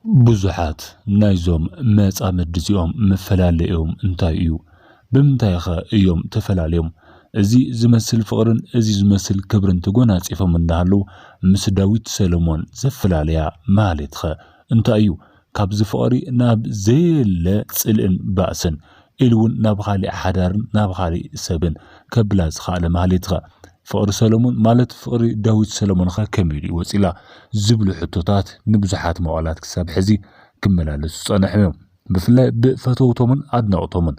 ብዙሓት ናይዞም መጻምዲ እዚኦም መፈላለዮም እንታይ እዩ? ብምንታይኸ እዮም ተፈላለዮም? እዚ ዝመስል ፍቕርን እዚ ዝመስል ክብርን ተጎናጺፎም እንዳሃለዉ፣ ምስ ዳዊት ሰሎሞን ዘፈላለያ ማህሌትኸ እንታይ እዩ? ካብዚ ፍቕሪ ናብ ዘየለ ጽልእን ባእስን ኢሉ እውን ናብ ኻሊእ ሓዳርን ናብ ኻሊእ ሰብን ከብላ ዝኸኣለ ማህሌትኸ? ፍቕሪ ሰሎሞን ማለት ፍቕሪ ዳዊት ሰሎሞንኸ ከመይ ኢሉ ይወጽላ? ዝብሉ ሕቶታት ንብዙሓት መዋላት ክሳብ ሕዚ ክመላለሱ ጸንሖም እዮም። ብፍላይ ብፈተውቶምን ኣድነቕቶምን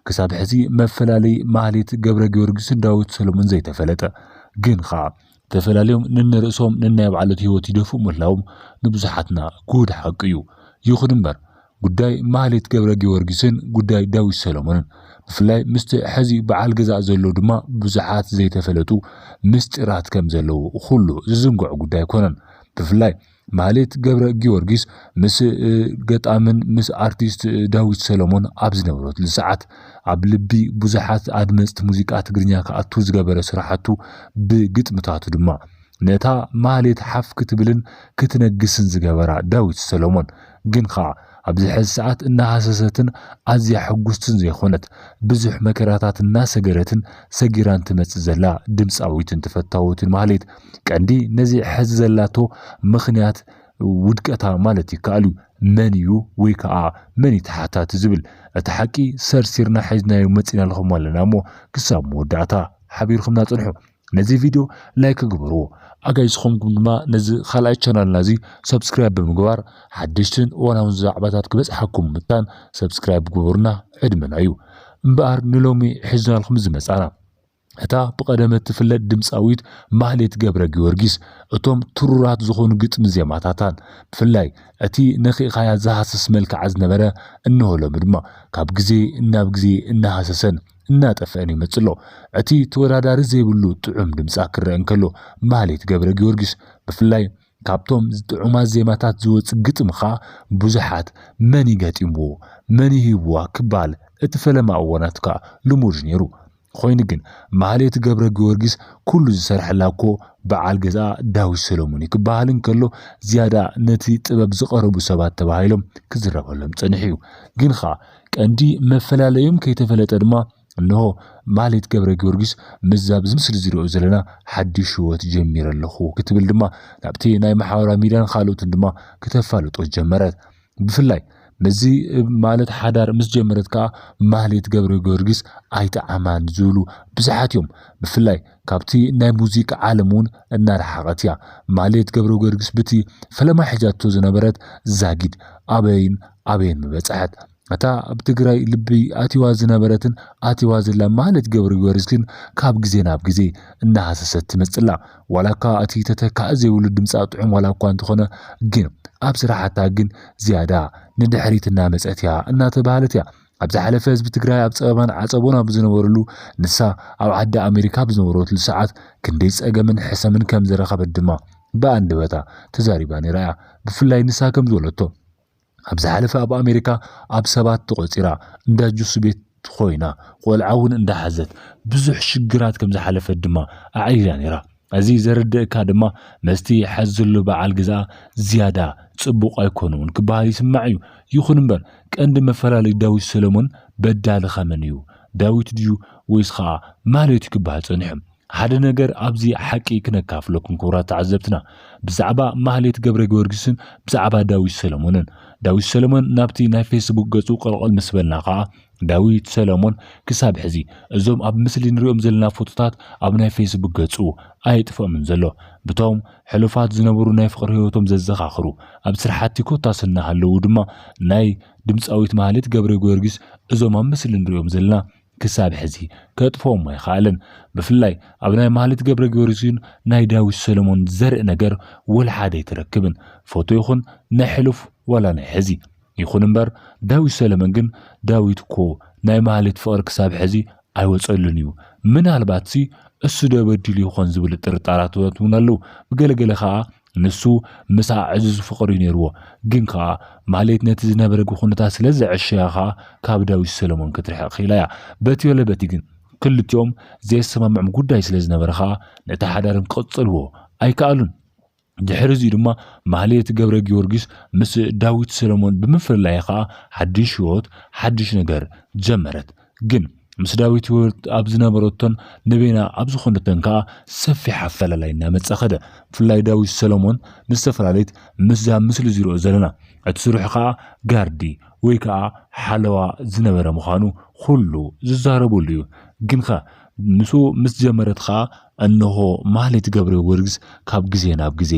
ክሳብ ሕዚ መፈላለይ ማህሌት ገብረ ጊዮርጊስን ዳዊት ሰሎሞን ዘይተፈለጠ፣ ግን ኸዓ ተፈላልዮም ንንርእሶም ንናይ ባዕለት ህይወት ይደፍኡ ምህላዎም ንብዙሓትና ግሁድ ሓቂ እዩ። ይኹን እምበር ጉዳይ ማህሌት ገብረ ጊዮርጊስን ጉዳይ ዳዊት ሰሎሞንን ብፍላይ ምስቲ ሕዚ በዓል ገዛ ዘሎ ድማ ብዙሓት ዘይተፈለጡ ምስጢራት ከም ዘለዉ ኩሉ ዝዝንግዖ ጉዳይ ኣይኮነን። ብፍላይ ማህሌት ገብረ ጊዮርጊስ ምስ እ፣ ገጣምን ምስ ኣርቲስት እ፣ ዳዊት ሰሎሞን ኣብ ዝነበረትሉ ሰዓት ኣብ ልቢ ብዙሓት ኣድመፅቲ ሙዚቃ ትግርኛ ክኣቱ ዝገበረ ስራሓቱ ብግጥምታቱ ድማ ነታ ማህሌት ሓፍ ክትብልን ክትነግስን ዝገበራ ዳዊት ሰሎሞን ግን ኸዓ ኣብዚ ሕዚ ሰዓት እናሃሰሰትን ኣዝያ ሕጉስትን ዘይኮነት ብዙሕ መከራታት እናሰገረትን ሰጊራን ትመጽእ ዘላ ድምፃዊትን ተፈታዊትን ማህሌት ቀንዲ ነዚ ሕዚ ዘላቶ ምኽንያት ውድቀታ ማለት ይከኣል እዩ። መን እዩ ወይ ከዓ መን እዩ ተሓታቲ ዝብል እቲ ሓቂ ሰርሲርና ሒዝናዮ መፂና ኣለኹም ኣለና እሞ ክሳብ መወዳእታ ሓቢርኹምና ፅንሑ። ነዚ ቪድዮ ላይክ ግበርዎ። ኣጋይዝኹም ድማ ነዚ ካልኣይ ቻናልና እዚ ሰብስክራይብ ብምግባር ሓደሽትን እዋናውን ዛዕባታት ክበፅሓኩም ምታን ሰብስክራይብ ግበሩና። ዕድመና እዩ እምበኣር ንሎሚ ሒዝናልኩም ዝመፃና እታ ብቐደመ ትፍለጥ ድምፃዊት ማህሌት ገብረ ጊዮርጊስ እቶም ትሩራት ዝኾኑ ግጥሚ ዜማታታን ብፍላይ እቲ ነኺእኻያ ዝሃስስ መልክዓ ዝነበረ እንሆ ሎሚ ድማ ካብ ግዜ ናብ ግዜ እናሃሰሰን እናጠፍአን ይመጽእ ኣሎ። እቲ ተወዳዳሪ ዘይብሉ ጥዑም ድምጻ ክረአ እንከሎ ማህሌት ገብረ ጊዮርጊስ ብፍላይ ካብቶም ጥዑማት ዜማታት ዝወጽእ ግጥሚ ኸኣ ብዙሓት መን እዩ ገጢምዎ መን እዩ ሂብዋ ክበሃል እቲ ፈለማ እዋናት ከኣ ልሙድ ነይሩ። ኮይኑ ግን ማህሌት ገብረ ጊዮርጊስ ኩሉ ዝሰርሐላ እኮ በዓል ገዛ ዳዊት ሰሎሞን እዩ ክበሃል እንከሎ ዝያዳ ነቲ ጥበብ ዝቐረቡ ሰባት ተባሂሎም ክዝረበሎም ጸኒሑ እዩ። ግን ኸኣ ቀንዲ መፈላለዮም ከይተፈለጠ ድማ እንሆ ማህሌት ገብረ ጊዮርጊስ ምስዛ ኣብዚ ምስሊ ዝሪኦ ዘለና ሓድሽ ህይወት ጀሚረ ኣለኹ ክትብል ድማ ናብቲ ናይ ማሕበራዊ ሚድያን ካልኦትን ድማ ክተፋልጦ ጀመረት። ብፍላይ ምስዚ ማለት ሓዳር ምስ ጀመረት ከኣ ማህሌት ገብረ ጊዮርጊስ ኣይጠዓማን ዝብሉ ብዙሓት እዮም። ብፍላይ ካብቲ ናይ ሙዚቃ ዓለም እውን እናረሓቐት እያ። ማህሌት ገብረ ጊዮርጊስ ብቲ ፈለማ ሒዛቶ ዝነበረት ዛጊድ ኣበይን ኣበይን ምበጽሐት። እታ ኣብ ትግራይ ልቢ ኣትዋ ዝነበረትን ኣትዋ ዘላ ማህሌት ገብረ ጊዮርጊስ ግን ካብ ግዜ ናብ ግዜ እናሃሰሰት ትመጽእ ኣላ። ዋላ እኳ እቲ ተተካኢ ዘይብሉ ድምጻ ጥዑም ዋላ እኳ እንተኾነ ግን ኣብ ስራሓታ ግን ዝያዳ ንድሕሪት እናመጸት እያ እናተባህለት እያ። ኣብ ዝሓለፈ ህዝቢ ትግራይ ኣብ ጸበባን ዓጸቦን ኣብ ዝነበረሉ ንሳ ኣብ ዓዲ ኣሜሪካ ኣብ ዝነበረትሉ ሰዓት ክንደይ ጸገምን ሕሰምን ከም ዝረኸበት ድማ ብኣንደበታ ተዛሪባ ነይራ እያ። ብፍላይ ንሳ ከም ዝበለቶ ኣብ ዝሓለፈ ኣብ ኣሜሪካ ኣብ ሰባት ተቖጺራ እንዳ ጁስ ቤት ኮይና ቆልዓ እውን እንዳሓዘት ብዙሕ ሽግራት ከም ዝሓለፈት ድማ ኣዕሊላ ነይራ። እዚ ዘረድእካ ድማ መስቲ ሓዚ ዘሎ በዓል ገዛ ዝያዳ ጽቡቕ ኣይኮነውን ክበሃል ይስማዕ እዩ። ይኹን እምበር ቀንዲ መፈላለይ ዳዊት ሰለሞን በዳሊ ኸመን እዩ? ዳዊት ድዩ ወይስ ኸኣ ማህሌት እዩ ክበሃል ጸኒሑ? ሓደ ነገር ኣብዚ ሓቂ ክነካፍለኩም ክቡራት ተዓዘብትና ብዛዕባ ማህሌት ገብረ ጊዮርጊስን ብዛዕባ ዳዊት ሰለሞንን። ዳዊት ሰለሞን ናብቲ ናይ ፌስቡክ ገጹ ቀልቐል ምስ በልና ኸኣ ዳዊት ሰለሞን ክሳብ ሕዚ እዞም ኣብ ምስሊ ንሪኦም ዘለና ፎቶታት ኣብ ናይ ፌስቡክ ገጹ ኣየጥፍኦምን ዘሎ። ብቶም ሕሉፋት ዝነበሩ ናይ ፍቕሪ ህይወቶም ዘዘኻኽሩ ኣብ ስራሕቲ ኮታስ እናሃለዉ ድማ ናይ ድምፃዊት ማህሌት ገብረ ጊዮርጊስ እዞም ኣብ ምስሊ ንሪኦም ዘለና ክሳብ ሕዚ ከጥፍኦም ኣይኸኣለን። ብፍላይ ኣብ ናይ ማህሌት ገብረ ጊዮርጊስን ናይ ዳዊት ሰለሞን ዘርኢ ነገር ወላ ሓደ ኣይትረክብን። ፎቶ ይኹን ናይ ሕሉፍ ዋላ ናይ ሕዚ። ይኹን እምበር ዳዊት ሰለሞን ግን ዳዊት እኮ ናይ ማህሌት ፍቕሪ ክሳብ ሕዚ ኣይወፀሉን እዩ። ምናልባትሲ እሱ ዶ በዲሉ ይኾን ዝብል ጥርጣራታት እውን ኣለዉ። ብገለገለ ኸዓ ንሱ ምስኣ ዕዙዝ ፍቕሪ እዩ ነይርዎ። ግን ከኣ ማህሌት ነቲ ዝነበረ ኩነታት ስለ ዘዐሸያ ኸኣ ካብ ዳዊት ሰለሞን ክትርሕቕ ክኢላ እያ። በቲ ወለ በቲ ግን ክልቲኦም ዘየሰማምዖም ጉዳይ ስለ ዝነበረ ኸኣ ነቲ ሓዳሮም ክቕጽልዎ ኣይከኣሉን። ድሕሪ እዚ ድማ ማህሌት ገብረ ጊዮርጊስ ምስ ዳዊት ሰለሞን ብምፍልላይ ከዓ ሓድሽ ህይወት፣ ሓድሽ ነገር ጀመረት። ግን ምስ ዳዊት ህይወት ኣብ ዝነበረቶን ንቤና ኣብ ዝኾነቶን ከዓ ሰፊሕ ኣፈላላይ እናመፀ ኸደ። ብፍላይ ዳዊት ሰለሞን ምስ ተፈላለየት ምስዛ ኣብ ምስሊ ዝሪኦ ዘለና እቲ ስርሑ ከዓ ጋርዲ ወይ ከዓ ሓለዋ ዝነበረ ምዃኑ ኩሉ ዝዛረበሉ እዩ። ግንኸ ምስኡ ምስ ጀመረት ከዓ እንሆ ማህሌት ገብረ ጊዮርጊስ ካብ ግዜ ናብ ግዜ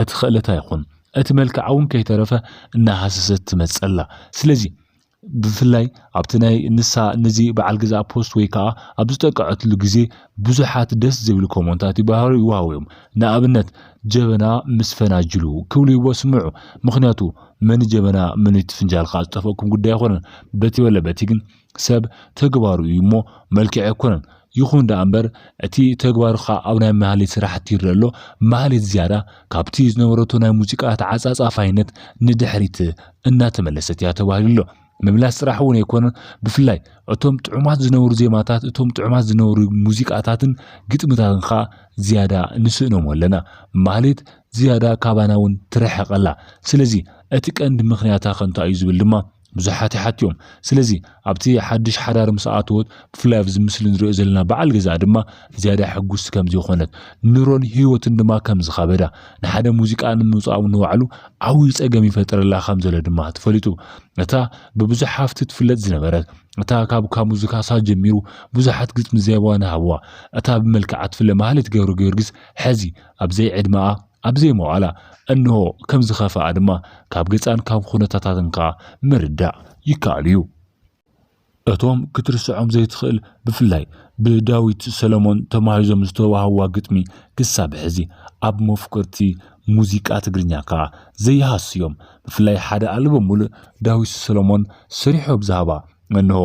እቲ ክእለታ ይኹን እቲ መልክዓ እውን ከይተረፈ እናሃሰሰት ትመጸላ። ስለዚ ብፍላይ ኣብቲ ናይ ንሳ ነዚ በዓል ገዛ ፖስት ወይ ከዓ ኣብ ዝጠቀዐትሉ ግዜ ብዙሓት ደስ ዝብል ኮመንታት ይባህሩ ይወሃቡ እዮም። ንኣብነት ጀበና ምስ ፈናጅሉ ክብሉ ይቦ ስምዑ። ምኽንያቱ መን ጀበና መን እቲ ፍንጃል ከዓ ዝጠፈእኩም ጉዳይ ኣይኮነን። በቲ በለ በቲ ግን ሰብ ተግባሩ እዩ እሞ መልክዕ ኣይኮነን። ይኹን ደኣ እምበር እቲ ተግባሩ ከዓ ኣብ ናይ ማህሌት ስራሕቲ ይረአ ኣሎ። ማህሌት ዝያዳ ካብቲ ዝነበረቶ ናይ ሙዚቃ ተዓጻጻፋይነት ንድሕሪት እናተመለሰት እያ ተባሂሉ ኣሎ። ምምላስ ጥራሕ እውን ኣይኮነን። ብፍላይ እቶም ጥዑማት ዝነበሩ ዜማታት፣ እቶም ጥዑማት ዝነበሩ ሙዚቃታትን ግጥምታትን ከዓ ዝያዳ ንስእኖም ኣለና። ማህሌት ዝያዳ ካባና እውን ትርሕቀላ። ስለዚ እቲ ቀንዲ ምኽንያታ ከ እንታይ እዩ ዝብል ድማ ብዙሓት ይሓትዮም። ስለዚ ኣብቲ ሓድሽ ሓዳር ምስ ኣተወት ብፍላይ ኣብዚ ምስሊ ንሪኦ ዘለና በዓል ገዛ ድማ ዝያዳ ሕጉስቲ ከም ዝኾነት ኑሮን ህይወትን ድማ ከም ዝኸበዳ ንሓደ ሙዚቃ ንምውፃእ ንባዕሉ ዓብዪ ፀገም ይፈጥረላ ከም ዘሎ ድማ ተፈሊጡ። እታ ብብዙሕ ሃፍቲ ትፍለጥ ዝነበረት እታ ካብ ካሙዙ ካሳ ጀሚሩ ብዙሓት ግጥሚ ዜማ ንሃብዋ እታ ብመልክዓ ትፍለ ማህሌት ገብረ ጊዮርጊስ ሕዚ ኣብ ዘይዕድመኣ ኣብ ዘይመዋላ እንሆ ከም ዝኸፍኣ ድማ ካብ ገጻን ካብ ኩነታታትን ከኣ ምርዳእ ይከኣል እዩ። እቶም ክትርስዖም ዘይትኽእል ብፍላይ ብዳዊት ሰለሞን ተማሂዞም ዝተዋህዋ ግጥሚ ክሳብ ሕዚ ኣብ መፍቅርቲ ሙዚቃ ትግርኛ ከኣ ዘይሃስዮም። ብፍላይ ሓደ ኣልበም ሙሉእ ዳዊት ሰለሞን ሰሪሑ ኣብ ዝሃባ እንሆ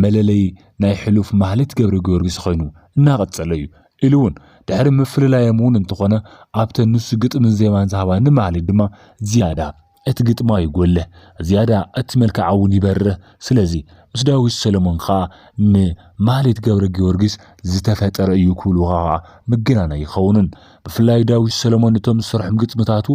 መለለይ ናይ ሕሉፍ ማህሌት ገብረ ጊዮርጊስ ኮይኑ እናቐጸለ እዩ። ኢሉ እውን ድሕሪ ምፍልላዮም እውን እንተኾነ ኣብተን ንሱ ግጥምን ዜማን ዝሃባ ንማህሌት ድማ ዝያዳ እቲ ግጥማ ይጎልህ፣ ዝያዳ እቲ መልክዓ እውን ይበርህ። ስለዚ ምስ ዳዊት ሰለሞን ከዓ ንማህሌት ገብረ ጊዮርጊስ ዝተፈጠረ እዩ ክብሉ ከዓ ምግናና ይኸውንን። ብፍላይ ዳዊት ሰለሞን እቶም ዝሰርሖም ግጥምታቱ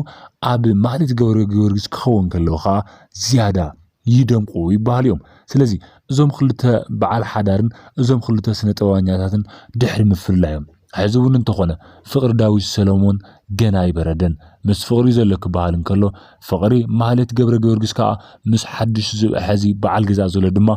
ኣብ ማህሌት ገብረ ጊዮርጊስ ክኸውን ከለዉ ከዓ ዝያዳ ይደምቁ ይበሃል እዮም። ስለዚ እዞም ክልተ በዓል ሓዳርን እዞም ክልተ ስነ ጥበባኛታትን ድሕሪ ምፍልላዮም ሕዚ እውን እንተኾነ ፍቕሪ ዳዊት ሰለሞን ገና ኣይበረደን። ምስ ፍቕሪ ዘሎ ክበሃል እንከሎ ፍቕሪ ማህሌት ገብረ ጊዮርጊስ ከዓ ምስ ሓድሽ ዝ- ሕዚ በዓል ገዛ ዘሎ ድማ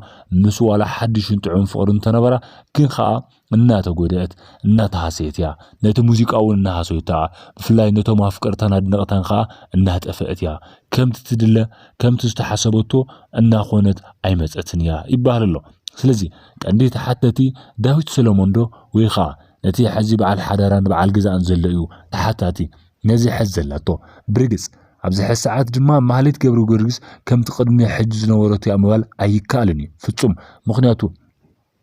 ምስ ዋላ ሓድሽን ጥዑም ፍቕሪ እንተነበራ ግን ከዓ እናተጎደአት እናተሃሰየት እያ። ነቲ ሙዚቃ እውን እናሃሰዩታ ብፍላይ ነቶም ኣፍቀርታን ኣድነቕታን ከዓ እናጠፈአት እያ። ከምቲ ትድለ ከምቲ ዝተሓሰበቶ እናኾነት ኣይመፀትን እያ ይበሃል ኣሎ። ስለዚ ቀንዲ ተሓተቲ ዳዊት ሰለሞን ዶ ወይ ከዓ ነቲ ሕዚ በዓል ሓዳራን በዓል ገዛእን ዘሎ እዩ ተሓታቲ ነዚ ሕዚ ዘላቶ? ብርግፅ ኣብዚ ሕዚ ሰዓት ድማ ማህሌት ገብረ ጊዮርጊስ ከምቲ ቅድሚ ሕጂ ዝነበረቶ እያ ምባል ኣይከኣልን እዩ ፍፁም። ምኽንያቱ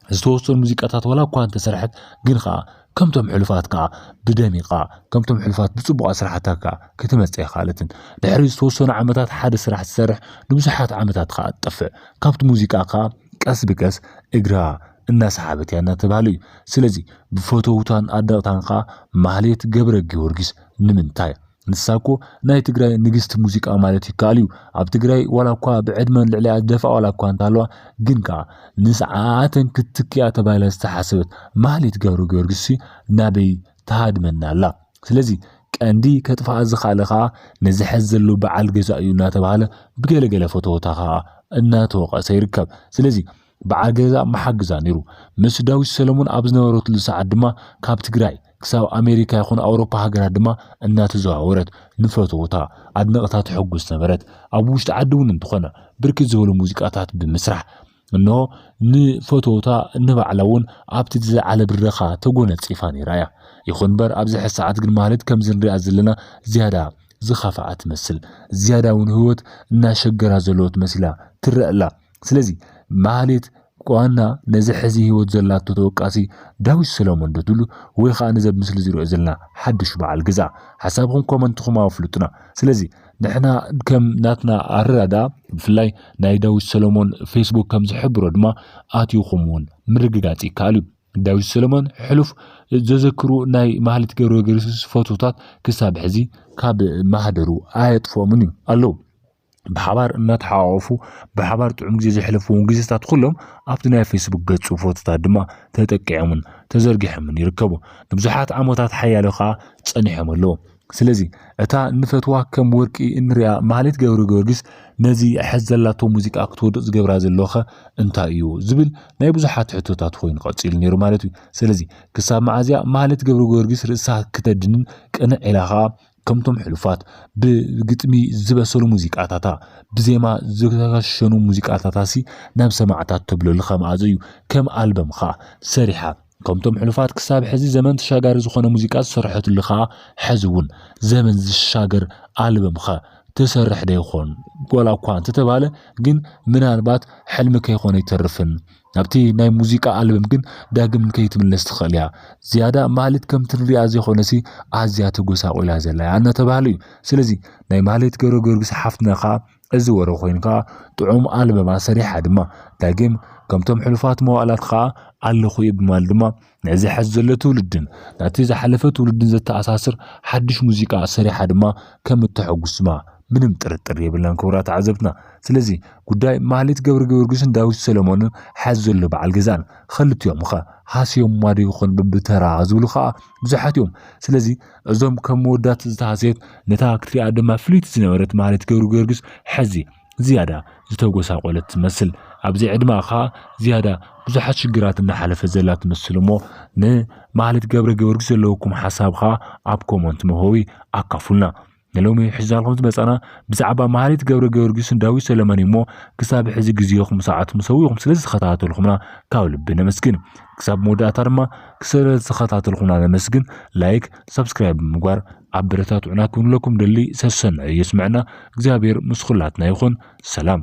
ዝተወሰኑ ሙዚቃታት ዋላ እኳ እንተሰርሐት ግን ከዓ ከምቶም ሕሉፋት ከዓ ብደሚቃ ከምቶም ሕሉፋት ብፅቡቅ ኣስራሕታ ከዓ ክትመፅእ ኣይከኣለትን። ድሕሪ ዝተወሰኑ ዓመታት ሓደ ስራሕ ትሰርሕ ንብዙሓት ዓመታት ከዓ ትጠፍእ። ካብቲ ሙዚቃ ከዓ ቀስ ብቀስ እግራ እናሰሓበት እያ እናተባህለ እዩ። ስለዚ ብፈተውታን ኣድነቕታን ከዓ ማህሌት ገብረ ጊዮርጊስ ንምንታይ ንሳ እኮ ናይ ትግራይ ንግስቲ ሙዚቃ ማለት ይከኣል እዩ። ኣብ ትግራይ ዋላ እኳ ብዕድመን ልዕሊኣ ዝደፍኣ ዋላ እኳ እንተሃለዋ ግን ከዓ ንስዓኣተን ክትትክያ ተባሂላ ዝተሓሰበት ማህሌት ገብረ ጊዮርጊስ ሲ ናበይ ትሃድመና ኣላ? ስለዚ ቀንዲ ከጥፍኣ ዝኸኣለ ከዓ ነዚ ሕዚ ዘሎ በዓል ገዛ እዩ እናተባሃለ ብገለገለ ፈተወታ ከዓ እናተወቀሰ ይርከብ። ስለዚ በዓል ገዛ መሓግዛ ነይሩ። ምስ ዳዊት ሰለሞን ኣብ ዝነበረትሉ ሰዓት ድማ ካብ ትግራይ ክሳብ ኣሜሪካ ይኹን ኣውሮፓ ሃገራት ድማ እናተዘዋወረት ንፈተውታ ኣድነቕታ ተሐጉስ ነበረት። ኣብ ውሽጢ ዓዲ እውን እንተኾነ ብርክት ዝበሉ ሙዚቃታት ብምስራሕ እንሆ ንፈተውታ ንባዕላ እውን ኣብቲ ዝለዓለ ብረኻ ተጎነፂፋ ነይራ እያ። ይኹን እምበር ኣብዚ ሕዚ ሰዓት ግን ማለት ከምዚ ንሪኣ ዘለና ዝያዳ ዝኸፍኣ ትመስል። ዝያዳ እውን ህይወት እናሸገራ ዘለወት መሲላ ትረአ ኣላ። ስለዚ ማህሌት ዋና ነዚ ሕዚ ህይወት ዘላቶ ተወቃሲ ዳዊት ሰለሞን ዶ ትብሉ ወይ ከዓ ነዚ ኣብ ምስሊ ዝሪኦ ዘለና ሓድሽ በዓል ገዛ? ሓሳብኩም ኮመንትኩም ኣፍልጡና። ስለዚ ንሕና ከም ናትና ኣረዳድኣ ብፍላይ ናይ ዳዊት ሰለሞን ፌስቡክ ከም ዝሕብሮ ድማ ኣትዩኹም እውን ምርግጋፅ ይከኣል እዩ። ዳዊት ሰለሞን ሕሉፍ ዘዘክሩ ናይ ማህሌት ገብረ ጊዮርጊስ ፎቶታት ክሳብ ሕዚ ካብ ማህደሩ ኣየጥፍኦምን እዩ ኣለዉ። ብሓባር እናተሓቋቑፉ፣ ብሓባር ጥዑም ግዜ ዘሕለፍዎም ግዜታት ኩሎም ኣብቲ ናይ ፌስቡክ ገጹ ፎቶታት ድማ ተጠቂዖምን ተዘርጊሖምን ይርከቡ። ንብዙሓት ዓመታት ሓያሎ ከኣ ጸኒሖም ኣለዉ። ስለዚ እታ ንፈትዋ ከም ወርቂ እንሪኣ ማህሌት ገብረ ጊዮርጊስ ነዚ ሕዚ ዘላቶ ሙዚቃ ክትወድቕ ዝገብራ ዘለኸ እንታይ እዩ ዝብል ናይ ብዙሓት ሕቶታት ኮይኑ ቀጺሉ ነይሩ ማለት እዩ። ስለዚ ክሳብ መዓዝያ ማህሌት ገብረ ጊዮርጊስ ርእሳ ክተድንን ቅንዕ ኢላ ከኣ ከምቶም ሕሉፋት ብግጥሚ ዝበሰሉ ሙዚቃታታ ብዜማ ዝተሸኑ ሙዚቃታታሲ ናብ ሰማዕታት ተብለሉ ከመኣዘ እዩ ከም ኣልበም ከኣ ሰሪሓ ከምቶም ሕሉፋት ክሳብ ሕዚ ዘመን ተሻጋሪ ዝኾነ ሙዚቃ ዝሰርሐትሉ ከኣ ሕዚ እውን ዘመን ዝሻገር ኣልበም ከ ትሰርሕ ዶ ይኾን? ዋላ እኳ እንተተባለ ግን ምናልባት ሕልሚ ከይኾነ ኣይተርፍን። ኣብቲ ናይ ሙዚቃ ኣልበም ግን ዳግም ከይትምለስ ትኽእል እያ። ዝያዳ ማህሌት ከምቲ ንሪኣ ዘይኮነሲ ኣዝያ ተጎሳቑላ ዘላ እያ እናተባህለ እዩ። ስለዚ ናይ ማህሌት ገብረ ጊዮርጊስ ሓፍትና ከኣ እዚ ወረ ኮይኑ ከኣ ጥዑም ኣልበማ ሰሪሓ ድማ ዳግም ከምቶም ሕሉፋት መዋእላት ከኣ ኣለኹ እየ ብምባል ድማ ነዚ ሕዚ ዘሎ ትውልድን ናቲ ዝሓለፈ ትውልድን ዘተኣሳስር ሓድሽ ሙዚቃ ሰሪሓ ድማ ከም እተሐጉስ ድማ ምንም ጥርጥር የብልናን ክቡራት ተዓዘብትና። ስለዚ ጉዳይ ማህሌት ገብረ ጊዮርጊስን ዳዊት ሰለሞንን ሓዚ ዘሎ በዓል ገዛን ክልቲኦም ኸ ሃስዮምዋ ዶ ይኾን በብተራ ዝብሉ ኸኣ ብዙሓት እዮም። ስለዚ እዞም ከም መወዳእቲ ዝተሃስየት ነታ ክትሪኣ ድማ ፍልይቲ ዝነበረት ማህሌት ገብረ ጊዮርጊስ ሕዚ ዝያዳ ዝተጎሳቆለት ትመስል። ኣብዚ ዕድማ ኸኣ ዝያዳ ብዙሓት ሽግራት እናሓለፈ ዘላ ትመስል እሞ ንማህሌት ገብረ ጊዮርጊስ ዘለውኩም ሓሳብ ኸኣ ኣብ ኮመንት መህዊ ኣካፉልና። ንሎሚ ሒዝናልኩም ዝመጻና ብዛዕባ ማህሌት ገብረ ጊዮርጊስን ዳዊት ሰለማን እዩ እሞ ክሳብ ሕዚ ግዜኹም ሰዓትኩም ሰዊእኹም ስለ ዝተኸታተልኩምና ካብ ልቢ ነመስግን። ክሳብ መወዳእታ ድማ ስለ ዝተኸታተልኩምና ነመስግን። ላይክ፣ ሰብስክራይብ ብምግባር ኣበረታትዑና ክንብለኩም ደሊ ሰሰናዩ የስምዐና። እግዚኣብሔር ምስ ኩላትና ይኹን። ሰላም።